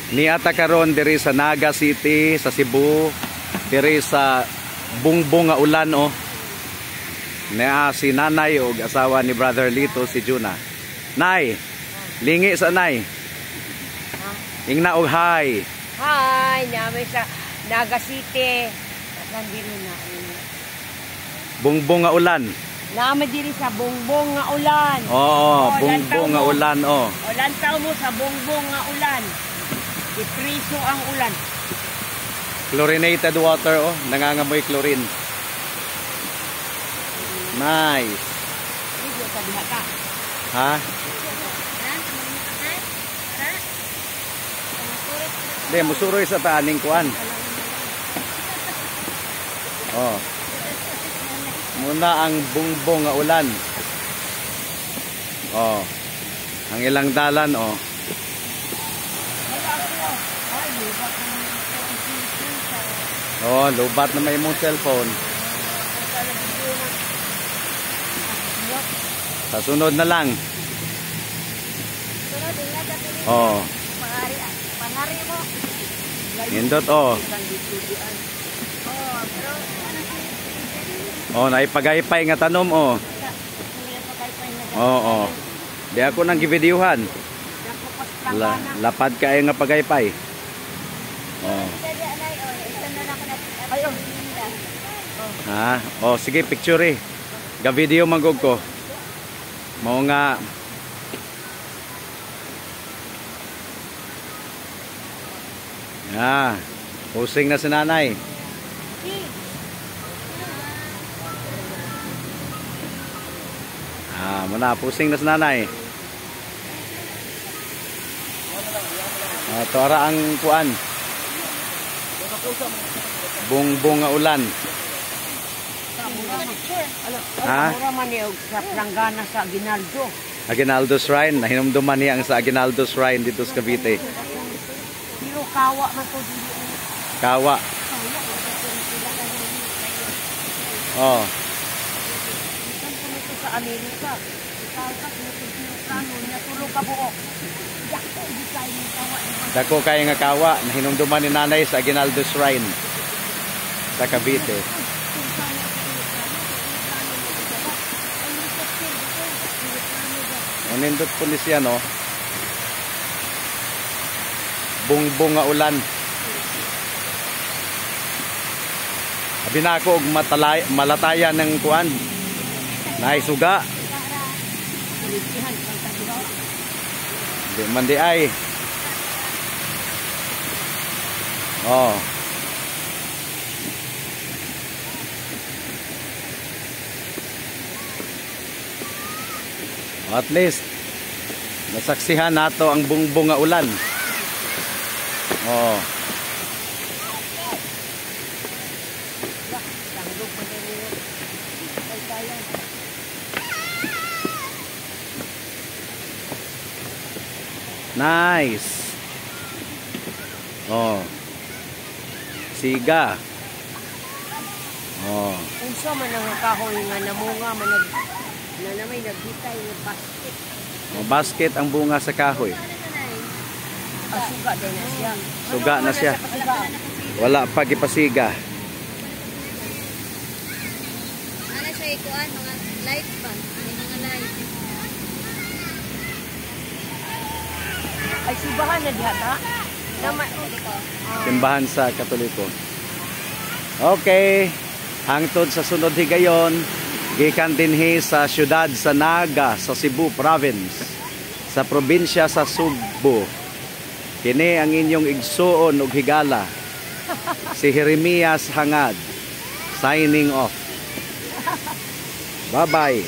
Niata karon diri sa Naga City sa Cebu, diri sa bungbong nga ulan oh. Naa si nanay og asawa ni Brother Lito, si Juna. Nay, lingi sa nay. Ingna og hi. Hi, nami sa Naga City. Saan diri na? Bungbong nga ulan. Nami diri sa bungbong nga ulan. Oo, oh, bungbong nga ulan oh. O lantaw mo sa bungbong nga ulan. Ipriso ang ulan. Chlorinated water oh, nangangamoy chlorine. Nice. Ha? Hindi, musuroy sa taaning kuan. Oh. Muna ang bungbong nga ulan. Oh. Ang ilang dalan oh. Oh, lubat na may imong cellphone. Sa sunod na lang. Oh. Nindot oh. Oh, naipagaypay nga tanom oh. Oo. Oh, oh. Di ako nang givideohan. Lapad kayo nga pagaypay. Oh. Ha? Oh, sige picture eh. Ga-video man gud ko. Mao nga ah, pusing na si nanay. Ah, muna pusing na si nanay. Ah, tora ang kuan. Bungbong nga ulan. Ha? Mura man ni og sa Planggana sa Aguinaldo. Aguinaldo Shrine, nahinumduman niya ang sa Aguinaldo Shrine dito sa Cavite. Pero kawa man to dili. Kawa. Oh. Bisan sa Amerika. Dako kay nga kawa, nahinumduman ni nanay sa Aguinaldo Shrine sa Cavite. Nindot po ni siya, no? Bungbong nga ulan. Abi na ako og malatayan ng kuan. Naisuga. Di man di ay. Oh. At least nasaksihan nato ang bungbong nga ulan. Oh. Nice. Oh. Siga. Oh. Unsa man ang kahoy nga namunga man nag na may naghitay ng basket. Oh, basket ang bunga sa kahoy. Ah, suga din na siya. Suga na siya. Wala pa gipasiga. Ana siya ikuan mga light pa, may mga light. Ay simbahan na diha ta. Simbahan sa Katoliko. Okay. Hangtod sa sunod higayon, gikan dinhi sa siyudad sa Naga sa Cebu Province, sa probinsya sa Sugbo. Kini ang inyong igsuon og higala, si Jeremias Hangad, signing off. Bye-bye.